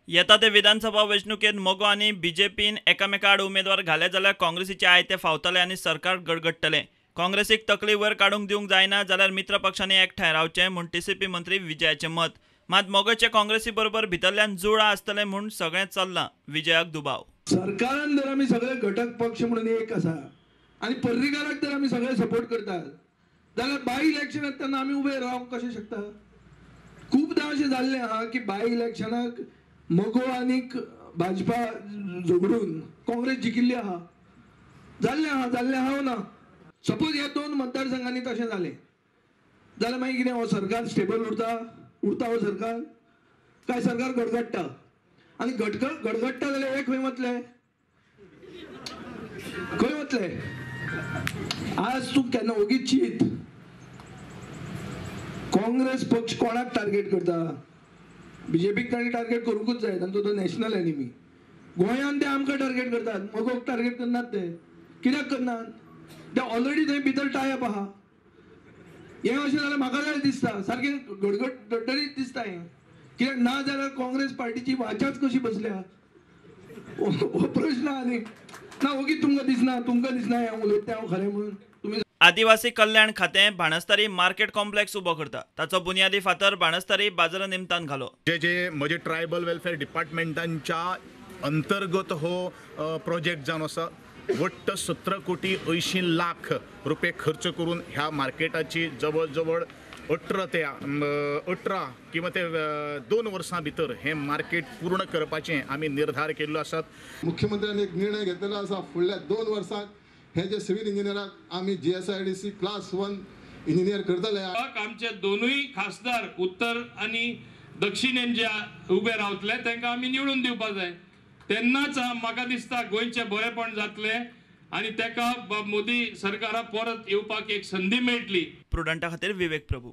येता ते विधानसभा वेंचणुकेंत मगो आनी बीजेपीन एकामेका आड उमेदवार घाले जाल्यार काँग्रेसीचे आयते फावतले आनी सरकार गडगडटलें. काँग्रेसीक तकली वयर काडूंक दिवंक जायना जाल्यार मित्र पक्षांनी एकठांय रावचें म्हूण टीसीपी मंत्री विजयाचें मत. मात मगोचे काँग्रेसी बरोबर भितरल्यान जुळा आसतलें म्हूण सगळें चल्लां, विजयाक दुबाव. सरकारान जर आमी सगळे घटक पक्ष म्हणून एक आसा आनी पर्रीकाराक जर आमी सगळे सपोर्ट करतात जाल्यार बाय इलेक्शनाक तेन्ना आमी उबे रावंक कशें शकता? खुबदां अशें जाल्लें आहा की बाय इलेक्शनाक मगो आनीक भाजपा झगडून काँग्रेस जिखिल्ली आहा, जाल्लें आहा, जाल्लें आहा ना. सपोज ह्या दोन मतदारसंघांनी तशें जालें जाल्यार मागीर कितें हो सरकार स्टेबल उरता? उरता हो सरकार काय सरकार गडगडटा? आनी गडगडटा जाल्यार हे खंय वतले? खंय वतले? आज तूं केन्ना ओगीच चीत, काँग्रेस पक्ष कोणाक टार्गेट करता? बीजेपीक तांणी टार्गेट करूंकूच जाय, तांचो तो नॅशनल एनिमी. गोंयांत ते आमकां टार्गेट करतात, मगोक टार्गेट करनात ते. कित्याक करनात? ते ऑलरेडी थंय भितर टाय अप आहा. हें अशें जाल्यार म्हाका जाल्यार दिसता सारकें गडगडीत दिसता हें. कित्याक ना जाल्यार काँग्रेस पार्टीची वाचाच कशी बसल्या हो प्रश्न. आनी ना ओगीच तुमकां दिसना, तुमकां दिसना हें उलयता हांव खरें म्हणून. तुमी आदिवासी कल्याण खातें बाणस्तारी मार्केट कॉम्प्लेक्स उबो करता, ताचो बुनियादी फातर बाणस्तारी बाजारा निमतान घालो. जे जे म्हजे ट्रायबल वेलफेअर डिपार्टमेंटांच्या अंतर्गत हो प्रोजेक्ट जावन आसा. वट्ट 17 कोटी 80 लाख रुपये खर्च करून ह्या मार्केटाची जवळ जवळ 18 ते 18 किंवा ते 2 वर्सां भितर हें मार्केट पूर्ण करपाचें आमी निर्धार केल्लो आसात. मुख्यमंत्र्यांनी एक निर्णय घेतलेलो आसा, फुडल्या 2 वर्सांक हे जे सिव्हिल इंजिनियराक आमी GSIDC class 1 engineer करतले. आमचे दोनूय खासदार उत्तर आनी दक्षिणेन जे उबे रावतले तांकां आमी निवडून दिवपाक जाय. तेन्नाच म्हाका दिसता गोंयचें बरेपण जातलें आनी ताका मोदी सरकारा परत येवपाक एक संदी मेळटली. प्रुडंटा खातीर विवेक प्रभू.